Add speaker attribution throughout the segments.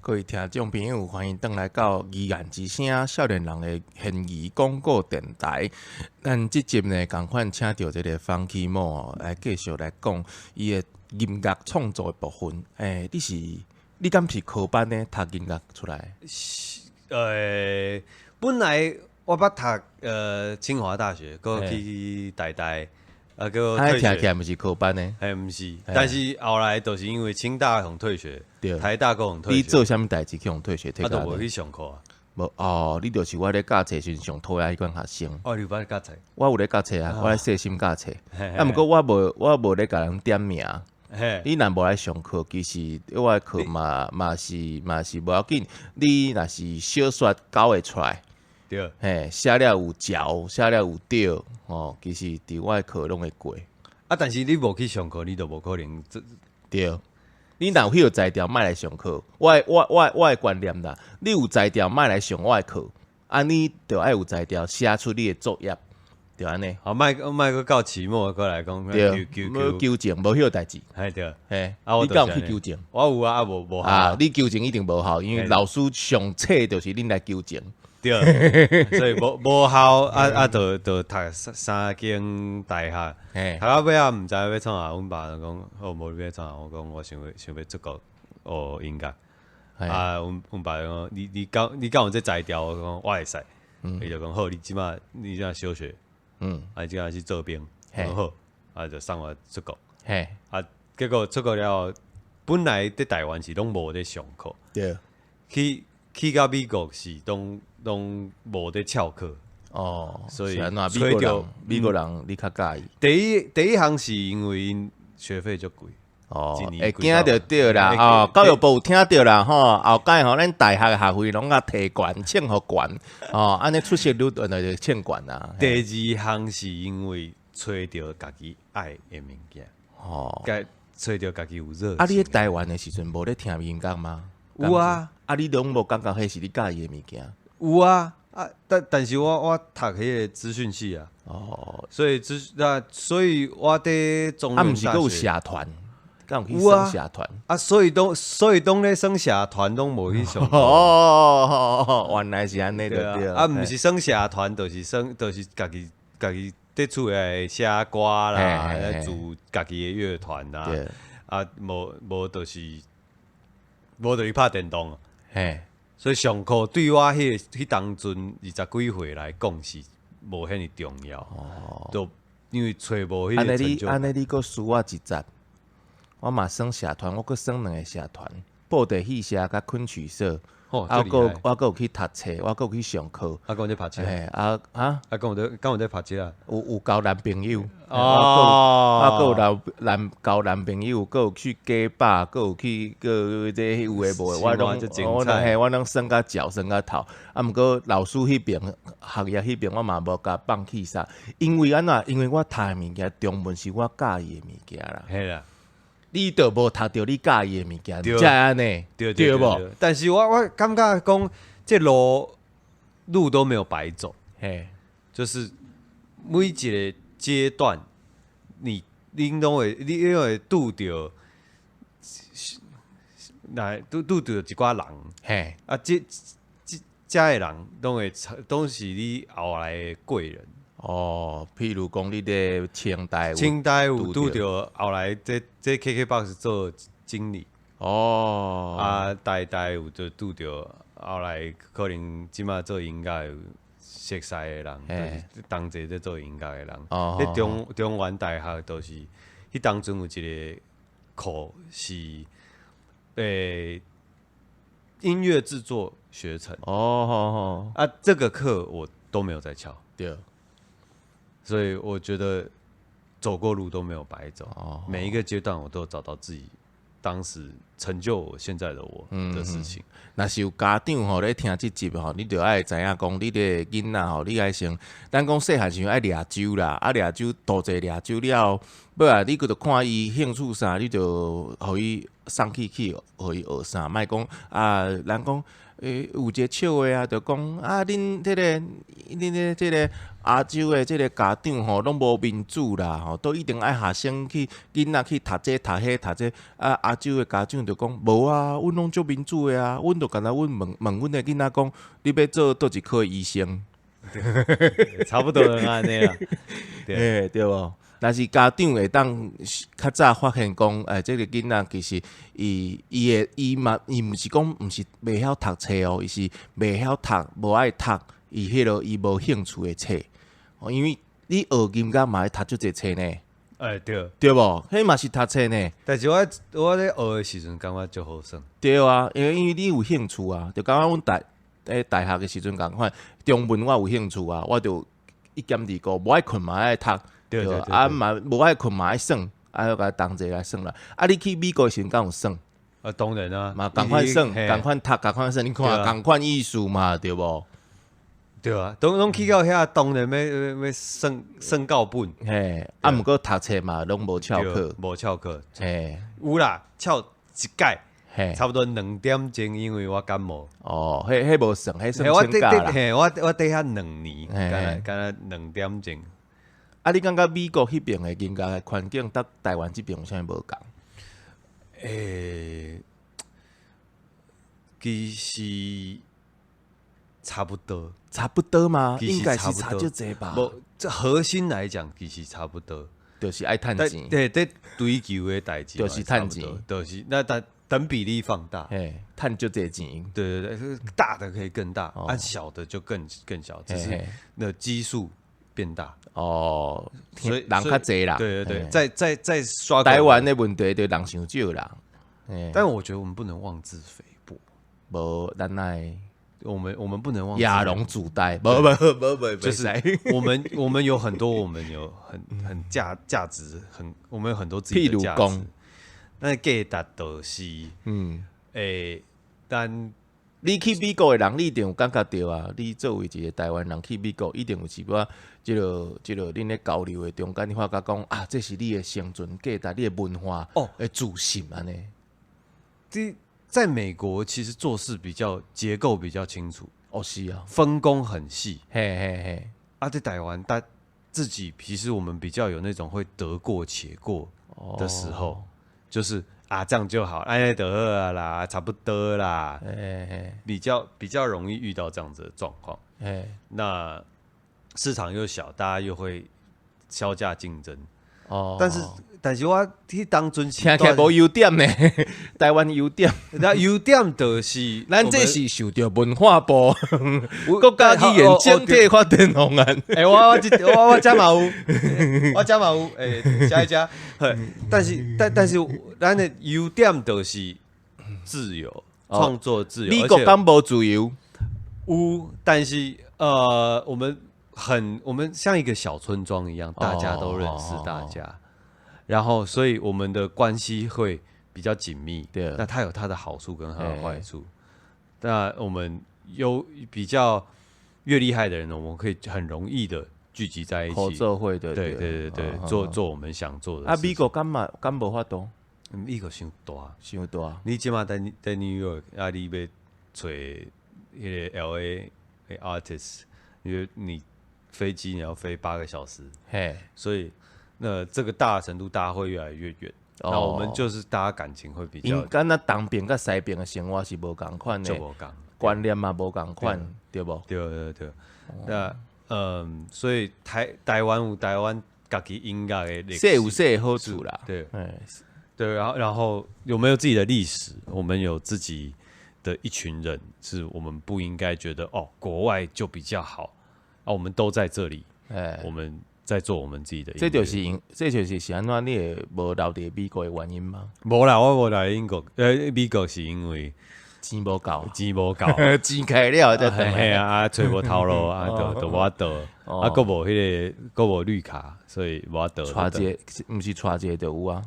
Speaker 1: 各位聽眾朋友，歡迎轉來到議案之聲少年人的懸疑廣播電臺。咱這集呢，仝款請著這個方起某來繼續來講伊的音樂創作的部分。你敢是科班呢讀音樂出來？
Speaker 2: 本來我捌讀清華大學，閣去台大。啊，閣退學。
Speaker 1: 聽起來毋是科班的。
Speaker 2: 嘿，毋是，但是後來就是因為清大予退學，台大閣予退學。
Speaker 1: 你做啥物代誌去予退學？
Speaker 2: 啊，就無去上課啊。
Speaker 1: 無哦，你就是我咧教冊時陣上討厭彼款學生。
Speaker 2: 哦，你有捌教冊？
Speaker 1: 我有咧教冊啊，我咧細心教冊。啊，毋過我無咧共人點名。你若無來上課，其實我的課嘛是無要緊。你若是小說交會出來。嘿，寫了有嚼，寫了有對，吼，其實佇我的課攏會過。
Speaker 2: 啊，但是你無去上課，你就無可能。
Speaker 1: 對，你若有彼個才調，莫來上課。我的觀念啦，你有才調，莫來上我的課。啊，你就愛有才調，寫出你的作業，就按呢。
Speaker 2: 好，莫莫閣到期末閣來講，
Speaker 1: 對，糾正，無彼個代誌。
Speaker 2: 嘿對，
Speaker 1: 嘿，
Speaker 2: 啊，
Speaker 1: 你敢有去糾正？
Speaker 2: 我有啊，啊無無效。
Speaker 1: 啊，你糾正一定無效，因為老師上冊就是恁來糾正。
Speaker 2: 對，所以無效啊啊，就讀三間大學，讀到尾仔毋知欲創啥，阮爸就講，好，無你欲創啥？我講我想欲出國學音樂。啊，阮爸講，你敢有這才調？我講我會使。伊就講好，你這馬休學，啊，這馬去做兵，講好，啊就送我出國。啊，結果出國了後，本來佇台灣是攏無咧上課，去到美國是攏無咧翹課
Speaker 1: 哦，
Speaker 2: 所以
Speaker 1: 美國人美國人你較佮意。
Speaker 2: 第一項是因為𪜶學費足貴
Speaker 1: 哦，會驚就對啦哦，教育部有聽著啦吼，後蓋吼咱大學的學費攏共提懸，懲予懸哦，按呢出席率就懲懸啦。
Speaker 2: 第二項是因為揣著家己愛的物件
Speaker 1: 哦，
Speaker 2: 揣著家己有熱情。
Speaker 1: 啊，你佇台灣的時陣無咧聽音樂嗎？
Speaker 2: 有啊，
Speaker 1: 啊，你攏無感覺彼是你佮意的物件？
Speaker 2: 有啊，啊，但是我讀彼个資訊系啊，哦，所以資那所以我佇中
Speaker 1: 啊，毋是閣有社團，敢有去耍社團
Speaker 2: 啊？所以當咧耍社團攏無去上課。
Speaker 1: 哦，原來是按呢對
Speaker 2: 啊，毋是耍社團，就是耍，就是家己佇厝內寫歌啦，組家己的樂團啦，啊，無就是拍電動。
Speaker 1: 嘿。
Speaker 2: 所以上課對我彼當陣二十幾歲來講是無遐爾重要，哦，就因為揣無彼個成就。
Speaker 1: 按呢你閣輸我一節，我嘛耍社團，我閣耍兩个社團，布袋戲社佮昆曲社。啊，我閣有去讀冊，我閣有去上課。
Speaker 2: 啊，講咧拍車。
Speaker 1: 啊啊！
Speaker 2: 啊，講有咧拍車啊？
Speaker 1: 有交男朋友。哦。啊，閣有交男朋友，閣有去假吧，閣有去閣這有的無的，我攏耍甲腳耍甲頭。啊，毋過老師彼邊學業彼邊，我嘛無共放棄啥，因為按怎？因為我讀的物件，中文是我佮意的物件啦。
Speaker 2: 嘿啦。
Speaker 1: 你就無讀著你佮意的物件，才按呢，對無？
Speaker 2: 但是我感覺講，這路都沒有白走，
Speaker 1: 嘿，
Speaker 2: 就是每一個階段，你攏會拄著，來拄著一寡人，
Speaker 1: 嘿，
Speaker 2: 啊，這个人攏是你後來的貴人。
Speaker 1: 哦，譬如講，你佇清大，
Speaker 2: 清大有拄著後來這 KKBOX 做經理。
Speaker 1: 哦，
Speaker 2: 啊，台大有就拄著後來可能這馬做音樂有熟似的人，就是同齊咧做音樂的人。
Speaker 1: 哦，
Speaker 2: 佇中原大學就是彼當陣有一個課是音樂製作學程。
Speaker 1: 哦，
Speaker 2: 啊，這個課我都沒有在翹。
Speaker 1: 對。
Speaker 2: 所以我覺得走過路都沒有白走，每一個階段我都找到自己當時成就我現在的我的事情。
Speaker 1: 若是有家長吼咧聽這集吼，你就愛知影講，你的囡仔吼，你愛先，咱講細漢時愛掠周啦，啊掠周多濟掠周了後，尾仔你閣著看伊興趣啥，你就予伊送去去，予伊學啥，莫講啊，人講。有一個笑話啊，就講啊，恁這個亞洲的這個家長吼，攏無民主啦，吼，都一定愛學生去囡仔去讀這讀彼讀這，啊，亞洲的家長就就講無啊，阮攏足民主的啊，阮就敢若阮問問阮的囡仔講，你欲做佗一科的醫生？
Speaker 2: 差不多按呢啦。
Speaker 1: 對，對無？若是家長會當較早發現講，欸，這個囡仔其實伊伊會伊嘛，伊毋是講毋是袂曉讀冊哦，伊是袂曉讀，無愛讀，伊彼落伊無興趣的冊。哦，因為你學音樂嘛愛讀足濟冊呢。
Speaker 2: 欸，對。
Speaker 1: 對無？彼嘛是讀冊呢。
Speaker 2: 但是我我咧學的時陣感覺足好耍。
Speaker 1: 對啊，因為因為你有興趣啊，就感覺阮大咧大學的時陣仝款，中文我有興趣啊，我就一兼二顧，無愛睏嘛愛讀。
Speaker 2: 對對對，
Speaker 1: 啊嘛無愛睏嘛愛耍，啊共同齊來耍啦。啊，你去美國時陣敢有耍？
Speaker 2: 啊，當然啊，
Speaker 1: 嘛仝款耍，仝款讀，仝款耍，你看仝款意思嘛，對無？
Speaker 2: 對啊，攏攏去到遐，當然欲欲欲耍耍到本。
Speaker 1: 嘿，啊，毋過讀冊嘛，攏無翹課，
Speaker 2: 無翹課。
Speaker 1: 嘿，
Speaker 2: 有啦，翹一屆，差不多2點鐘，因為我感冒。
Speaker 1: 哦，彼彼無算，彼算請假啦。
Speaker 2: 嘿，我我佇遐2年，敢若敢若2點鐘。
Speaker 1: 啊，你感覺美國彼邊的音樂的環境，佮台灣這邊有啥物無仝？
Speaker 2: 欸，其實差不多，
Speaker 1: 差不多嗎？應該是差足濟吧。
Speaker 2: 無，這核心來講，其實差不多，
Speaker 1: 就是愛趁錢。
Speaker 2: 對，對，追求的代誌，
Speaker 1: 就是趁錢，
Speaker 2: 就是那等等比例放大，
Speaker 1: 嘿，趁足濟錢。
Speaker 2: 對對對，大的可以更大，啊，小的就更更小，只是那基數變大。
Speaker 1: 哦，所以人較濟啦。
Speaker 2: 對對對，再再再刷。
Speaker 1: 台灣的問題就人傷少啦。
Speaker 2: 但我覺得我們不能妄自菲薄。
Speaker 1: 無，咱來，
Speaker 2: 我們我們不能妄
Speaker 1: 亞龍自大。無無無無，
Speaker 2: 就是我們我們有很多，我們有很很價價值，很我們有很多自己的價值。那價值就是，欸，但
Speaker 1: 你去美國的人，你一定有感覺著啊！你作為一個台灣人去美國，一定有一寡這個這個恁咧交流的中間，你發覺講啊，這是你的生存價值，你的文化的自信按呢。
Speaker 2: 這在美國其實做事比較結構比較清楚。
Speaker 1: 哦，是啊，
Speaker 2: 分工很細。
Speaker 1: 嘿嘿嘿。
Speaker 2: 啊，在台灣，但自己其實我們比較有那種會得過且過的時候，就是啊，這樣就好，按呢就好啦，差不多啦，比較比較容易遇到這樣子的狀況。那市場又小，大家又會削價競爭。但是但是我彼當陣
Speaker 1: 聽起來無優點呢，台灣優點，
Speaker 2: 那優點就是，
Speaker 1: 咱這是受著文化部國家語言整體發展方案。
Speaker 2: 欸，我我這我我遮嘛有，我遮嘛有，欸，下一家。但是但但是咱的優點就是自由，創作自由。
Speaker 1: 美國敢無自由？
Speaker 2: 有，但是我們很我們像一個小村莊一樣，大家都認識大家。然後，所以我們的關係會比較緊密。那它有它的好處跟它的壞處。那我們有比較越厲害的人，我們可以很容易的聚集在一起。
Speaker 1: 合作會的，
Speaker 2: 對對對對，做做我們想做的。
Speaker 1: 啊，美國敢嘛敢無法度？
Speaker 2: 美國傷大，
Speaker 1: 傷大。
Speaker 2: 你這馬佇佇 New York，啊，你欲揣彼個 LA artist，因為你飛機你要飛8個小時，所以。那這個大的程度，大家會越來越遠。那我們就是大家感情會比較。
Speaker 1: 敢若東邊佮西邊的生活是無仝款的，觀念嘛無仝款，對無？
Speaker 2: 對對對。那嗯，所以台台灣有台灣家己音樂的歷
Speaker 1: 史，有勢的好處啦。
Speaker 2: 對，對，然後然後有沒有自己的歷史？我們有自己的一群人，是我們不應該覺得哦，國外就比較好啊。我們都在這裡，我們在做我們自己的，
Speaker 1: 這就是因，這就是是按怎你會無留佇美國的原因嗎？
Speaker 2: 無啦，我無留英國，美國是因為
Speaker 1: 錢無夠，
Speaker 2: 錢無夠，
Speaker 1: 錢開了才轉
Speaker 2: 來。啊，揣無頭路啊，就就無法度，啊，閣無彼個，閣無綠卡，所以無法度。
Speaker 1: 帶一個，毋是帶一個就有啊？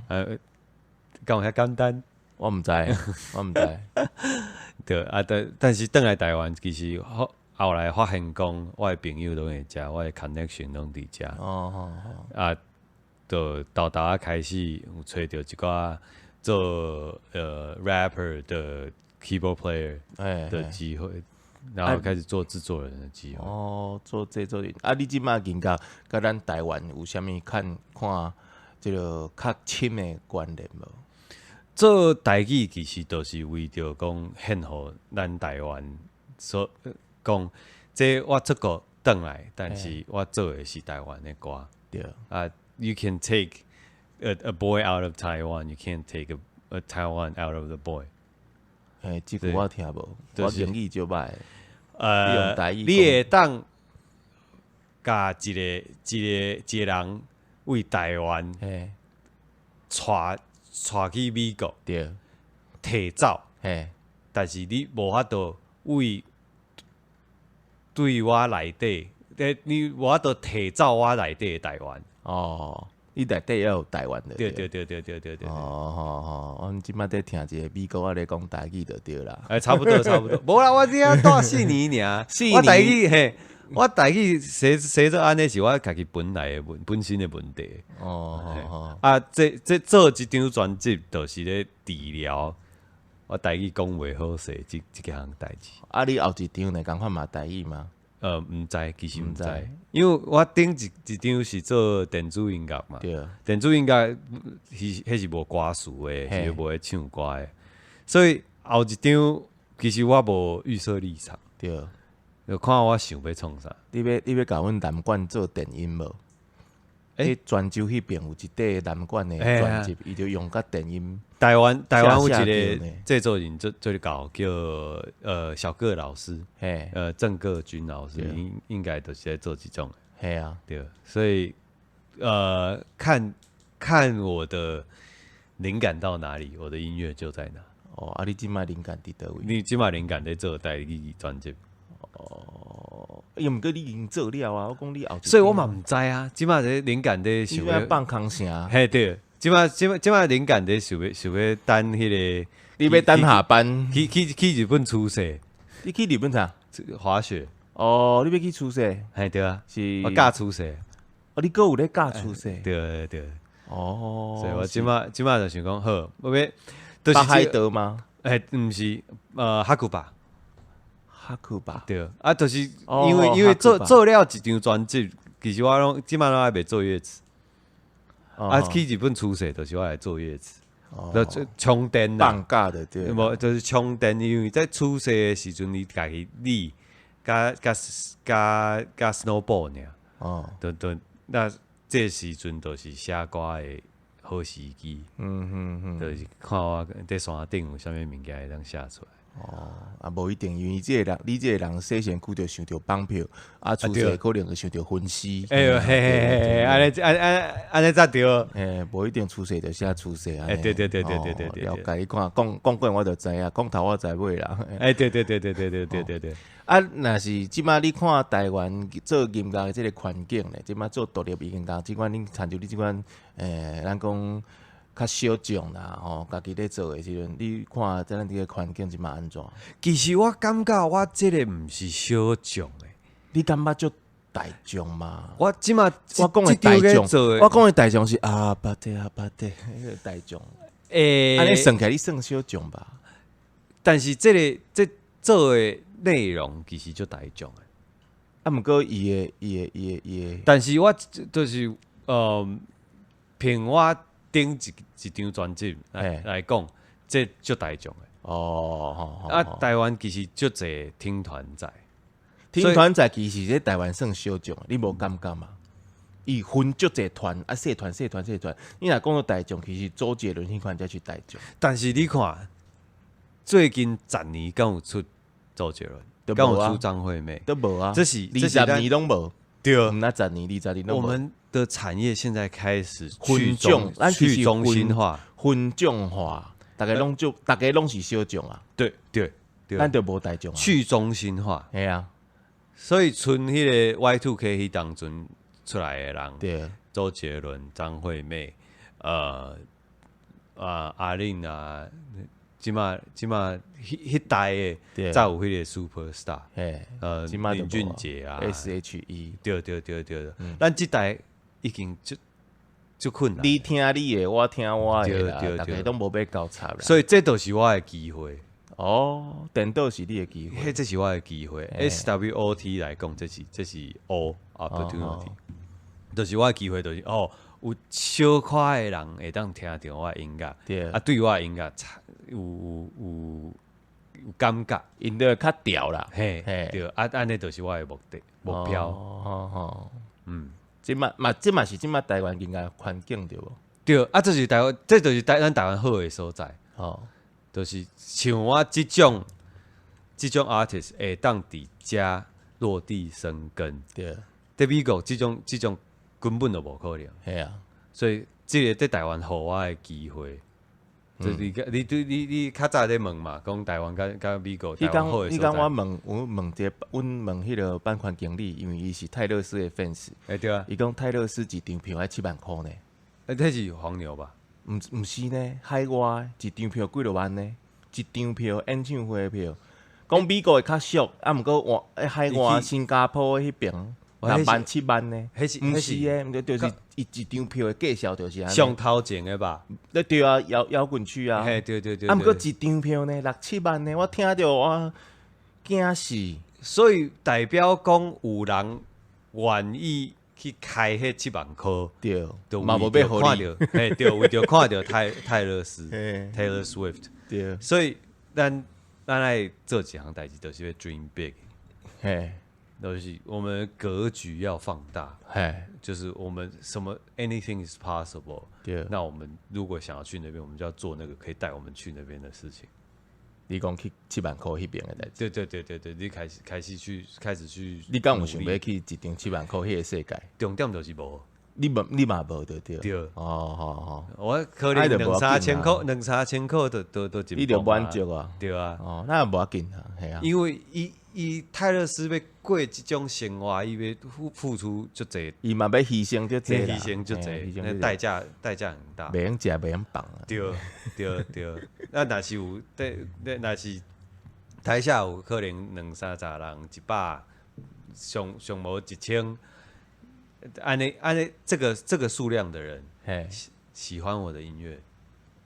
Speaker 2: 敢有遐簡單？
Speaker 1: 我毋知，我毋知。
Speaker 2: 對啊，但但是轉來台灣，其實後後來發現講，我的朋友攏佇遮，我的 connection 攏佇遮。啊，就沓沓仔開始有揣著一寡做rapper 的 keyboard player 的機會，然後開始做製作人的機會。
Speaker 1: 哦，做製作人啊！你這馬感覺佮咱台灣有啥物看看這個較深的關聯無？
Speaker 2: 做台語其實就是為著講獻予咱台灣，所講這我出國轉來，但是我做的是台灣的歌。啊，You can take a boy out of Taiwan, you can't take a Taiwan out of the boy。
Speaker 1: 欸，這句我聽無，我英語就䆀。
Speaker 2: 你會當共一個人為台灣帶去美國，提走，但是你無法度為對我內底，你無法度提走我內底的台灣。
Speaker 1: 哦，你內底也有台灣的。
Speaker 2: 對對對對對對對。
Speaker 1: 哦哦哦，阮這擺佇聽一個美國仔咧講台語就對啦。
Speaker 2: 欸，差不多差不多。無啦，我這遮蹛四年爾。我台語嘿，我台語寫寫做按呢是我家己本來的問本身的問題。
Speaker 1: 哦哦。
Speaker 2: 啊，這做一張專輯，就是咧治療我台語講袂好勢這項代誌。
Speaker 1: 啊，你後一張呢？仝款嘛台語嗎？
Speaker 2: 毋知，其實毋知，因為我頂一張是做電子音樂嘛，電子音樂是彼是無歌詞的，是無咧唱歌的，所以後一張其實我無預設立場，就看我想欲創啥。
Speaker 1: 你欲共阮南管做電音無？欸，泉州彼邊有一塊南管的專輯，伊就用佮電音。
Speaker 2: 台灣有一個製作人做做𠢕叫小個老師，鄭個軍老師應該都是在做這種。
Speaker 1: 嘿啊，
Speaker 2: 對，所以看看我的靈感到哪裡，我的音樂就在哪。
Speaker 1: 哦，啊，你這擺靈感佇佗位？
Speaker 2: 你這擺靈感佇做台語專輯。
Speaker 1: 哦，伊毋過你已經做了啊！我講你後，
Speaker 2: 所以我嘛毋知啊。這擺這靈感佇想欲
Speaker 1: 放空城。
Speaker 2: 嘿對，這擺靈感佇想欲等彼個，
Speaker 1: 你欲等下班
Speaker 2: 去日本出世？
Speaker 1: 你去日本啥？
Speaker 2: 滑雪。
Speaker 1: 哦，你欲去出世？
Speaker 2: 嘿對啊，
Speaker 1: 是
Speaker 2: 我教出世。
Speaker 1: 哦，你閣有咧教出世？
Speaker 2: 對對。
Speaker 1: 哦，
Speaker 2: 所以我這擺就想講好，我欲
Speaker 1: 北海道嗎？
Speaker 2: 欸，毋是，白馬。
Speaker 1: 白馬。
Speaker 2: 對，啊，就是因為做了一張專輯，其實我攏這擺攏還袂坐月子，啊，去日本出世就是我來坐月子，就充電
Speaker 1: 啦，放假的對，
Speaker 2: 無就是充電，因為在出世的時陣，你家己你佮佮佮佮 snowboard 爾，哦，就那這時陣就是寫歌的好時機，就是看我佇山頂有啥物物件會當寫出來。
Speaker 1: 哦，啊，無一定，因為這個人，你這個人細身軀就想著綁票，啊，出世可能就想著分屍。
Speaker 2: 哎喲，嘿嘿嘿，按呢按按按呢才對。
Speaker 1: 嘿，無一定出世就寫出世啊。
Speaker 2: 哎，對對對對對對對。
Speaker 1: 了解，你看講講過我就知影，講頭我知尾啦。
Speaker 2: 哎，對對對對對對對對對。
Speaker 1: 啊，若是這擺你看台灣做音樂的這個環境咧，這擺做獨立音樂，這款你親像你這款，咱講較小眾啦，吼，家己咧做的時陣，你看這咱這個環境這擺按怎？
Speaker 2: 其實我感覺我這個毋是小眾的，
Speaker 1: 你感覺足大眾嗎？
Speaker 2: 我這擺
Speaker 1: 我講的大眾，我講的大眾是阿巴蒂阿巴蒂，彼個大眾。
Speaker 2: 欸，
Speaker 1: 按呢算起來你算小眾吧？
Speaker 2: 但是這個這做的內容其實足大眾的。
Speaker 1: 啊，毋過伊的，
Speaker 2: 但是我就是憑我頂一張專輯來講，這足大眾的。
Speaker 1: 哦，
Speaker 2: 啊，台灣其實足濟聽團仔，
Speaker 1: 聽團仔其實佇台灣算小眾，你無感覺嗎？伊分足濟團啊，細團、細團、細團。你若講到大眾，其實周杰倫彼款才是大眾。
Speaker 2: 但是你看，最近10年敢有出周杰倫？敢有出張惠妹？
Speaker 1: 都無啊。
Speaker 2: 這是
Speaker 1: 20年攏無。
Speaker 2: 對，
Speaker 1: 那10年、20年攏無。
Speaker 2: 我們的產業現在開始
Speaker 1: 分眾，
Speaker 2: 去中心化、
Speaker 1: 分眾化，大家攏做，大家攏是小眾啊。
Speaker 2: 對對對，
Speaker 1: 咱就無大眾啊。
Speaker 2: 去中心化，
Speaker 1: 係啊。
Speaker 2: 所以賰彼個 Y2K 彼當陣出來的人，
Speaker 1: 對，
Speaker 2: 周杰倫、張惠妹，阿玲啊，這擺彼代的，才有彼個 super star，林俊傑啊
Speaker 1: ，S.H.E，
Speaker 2: 對對對對，咱這代已經足足困難。
Speaker 1: 你聽你的，我聽我的啦，大家攏無欲交叉啦。
Speaker 2: 所以這就是我的機會。
Speaker 1: 哦，顛倒是你的機會，
Speaker 2: 彼這是我的機會。SWOT 來講，這是 O opportunity，就是我的機會，就是哦，有小可的人會當聽著我的音樂，啊，對我的音樂有有有有感覺，𪜶
Speaker 1: 就會較調啦，
Speaker 2: 嘿，對，啊，按呢就是我的目的目標。
Speaker 1: 哦哦，這嘛嘛，這嘛是這馬台灣音樂環境對無？
Speaker 2: 對，啊，這是台灣，這就是咱台灣好的所在。就是像我這種 artist 會當佇遮落地生根。佇美國這種根本就無可能。所以這个佇台灣予我的機會，就是你你你你較早咧問嘛，講台灣佮佮美國，
Speaker 1: 彼
Speaker 2: 台灣好
Speaker 1: 工彼工我問，我問一个，阮問彼个版權經理，因為伊是泰勒斯的 fans。
Speaker 2: 欸對啊。
Speaker 1: 伊講泰勒斯一張票愛7萬箍呢。
Speaker 2: 欸，這是黃牛吧？
Speaker 1: 毋毋是呢，海外一張票幾落萬呢？一張票演唱會的票，講美國會較俗，啊，毋過外海外新加坡彼爿6萬7萬呢？毋是的，毋對，就是伊一張票的價數就是按呢。
Speaker 2: 上頭前的吧？
Speaker 1: 對對啊，搖搖滾區啊。
Speaker 2: 嘿，對對對。
Speaker 1: 啊，毋過一張票呢，六七萬呢，我聽著我驚死。
Speaker 2: 所以代表講有人願意去開彼7萬箍，
Speaker 1: 對，嘛無欲予你，
Speaker 2: 嘿，對，為著看著泰勒斯，Taylor Swift，所以咱愛做一項代誌，就是欲 dream big，就是我們格局要放大，就是我們什麼 anything is possible，那我們如果想要去那邊，我們就要做那個可以帶我們去那邊的事情。
Speaker 1: 你講去7萬箍彼爿的代誌？
Speaker 2: 對對對對對，你開始去，
Speaker 1: 你敢有想欲去一張7萬箍彼个世界？
Speaker 2: 重點就是無。
Speaker 1: 你無你嘛無就對。
Speaker 2: 對。
Speaker 1: 哦哦哦。
Speaker 2: 我可能兩三千箍，兩三千箍都真。
Speaker 1: 你就滿足啊。
Speaker 2: 對啊。
Speaker 1: 哦，那無要緊啊，係啊。
Speaker 2: 因為伊伊泰勒斯欲過這種生活，伊欲付出足濟，
Speaker 1: 伊嘛欲犧牲足濟，
Speaker 2: 犧牲足濟，那代價很大。
Speaker 1: 袂用食，袂用放啊。
Speaker 2: 對對對，那若是有，對，那若是台下有可能兩三十人，100，上上無1000，按呢按呢，這個數量的人，喜歡我的音樂，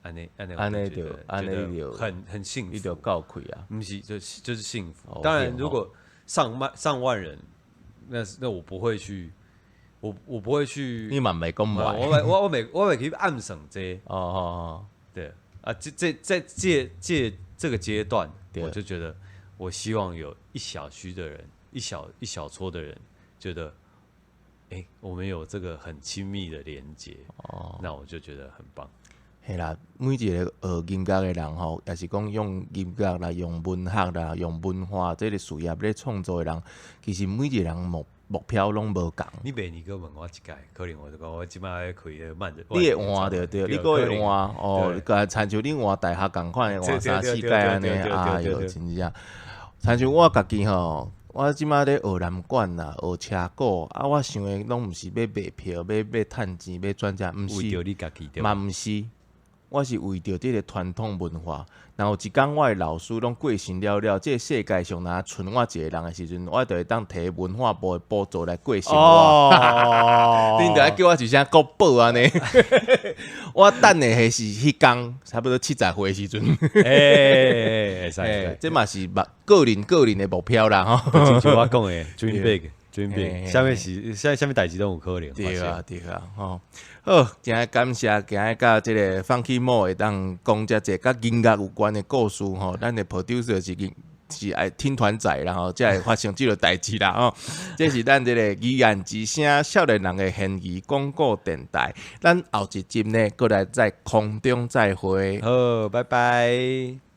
Speaker 2: 按呢按呢，
Speaker 1: 按呢就按呢就
Speaker 2: 很幸福，
Speaker 1: 你就夠氣啊！
Speaker 2: 毋是，就是幸福。當然，如果上萬上萬人，那我不會去，我不會去。
Speaker 1: 你嘛袂講
Speaker 2: 我袂去暗算這個。
Speaker 1: 哦哦哦，
Speaker 2: 對啊，這這這這這這個階段，我就覺得，我希望有一小區的人，一小一小撮的人，覺得，欸，我們有這個很親密的連接，哦，那我就覺得很棒。
Speaker 1: 嘿啦，每一个學音樂的人吼，也是講用音樂啦、用文學啦、用文化這个事業咧創作的人，其實每一个人目標攏無仝。
Speaker 2: 你袂你閣問我一屆，可能我就講我這擺咧開个慢。
Speaker 1: 你會換著對，你閣會換哦，共親像恁換大學仝款的換三四屆按呢，哎喲，真正。親像我家己吼，我這擺咧學南管啦，學車鼓啊，我想的攏毋是欲賣票，欲欲趁錢，欲賺錢，毋是，
Speaker 2: 為著你家己
Speaker 1: 嘛毋是。我是為著這个傳統文化。若有一工我的老師攏過身了了，這个世界上若賰我一个人的時陣，我就會當提文化部的補助來過生活。恁著愛叫我一聲國寶按呢。我等的是彼工，差不多70歲的時陣。
Speaker 2: 欸，會使，
Speaker 1: 這嘛是目個人個人的目標啦吼。
Speaker 2: 就像我講的，dream big，dream big，啥物事，啥啥物代誌攏有可能。
Speaker 1: 對啊，對啊，吼。好，誠感謝今日佮這个 Funky Mo 會當講遮濟佮音樂有關的故事吼。咱的 producer 是是愛聽團仔啦吼，才會發生這个代誌啦吼。這是咱這个語言之聲少年人的懸疑廣播電台。咱後一集呢，閣來在空中再會。
Speaker 2: 好，拜拜。